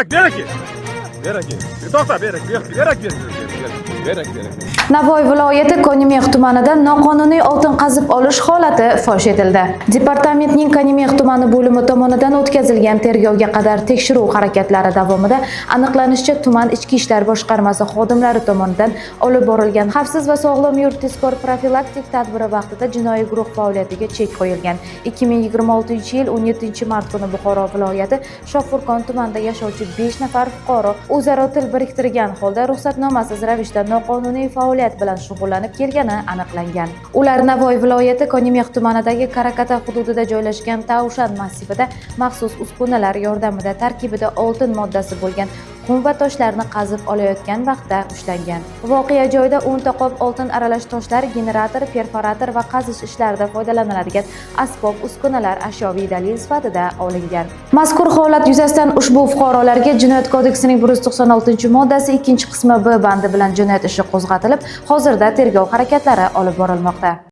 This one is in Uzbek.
Beraki. Beraki. To'xta, beraki, beraki, beraki, beraki, beraki, beraki. Navoiy viloyati Konimeh tumanida noqonuniy oltin qazib olish holati fosh etildi. Departamentning Konimeh tumani bo'limi tomonidan o'tkazilgan tergovga qadar tekshiruv harakatlari davomida aniqlanishicha, tuman ichki ishlar boshqarmasi xodimlari tomonidan olib borilgan xavfsiz va sog'lom yurt tezkor profilaktik tadbiri vaqtida jinoiy guruh faoliyatiga chek qo'yilgan. 2026-yil 17-mart kuni Buxoro viloyati Shohfurqon tumanida yashovchi 5 nafar fuqaro o'zaro til biriktirgan holda ruxsatnomasiz ravishda noqonuniy faoliyat bilan shug'ullanib kelgani aniqlangan. Ular Navoiy viloyati Konimeh tumanidagi Karakata hududida joylashgan Taushan massivida maxsus uskunalar yordamida tarkibida oltin moddasi bo'lgan qum va toshlarni qazib olayotgan vaqtda ushlangan. Voqea joyida 10 ta qop oltin aralash toshlar, generator, perforator va qazish ishlarida foydalaniladigan asbob uskunalar ashyoviy dalil sifatida olingan. Mazkur holat yuzasidan ushbu fuqarolarga Jinoyat kodeksining 196-moddasi 2-qismi B bandi bilan jinoyat ishi qo'zg'atilib, hozirda tergov harakatlari olib borilmoqda.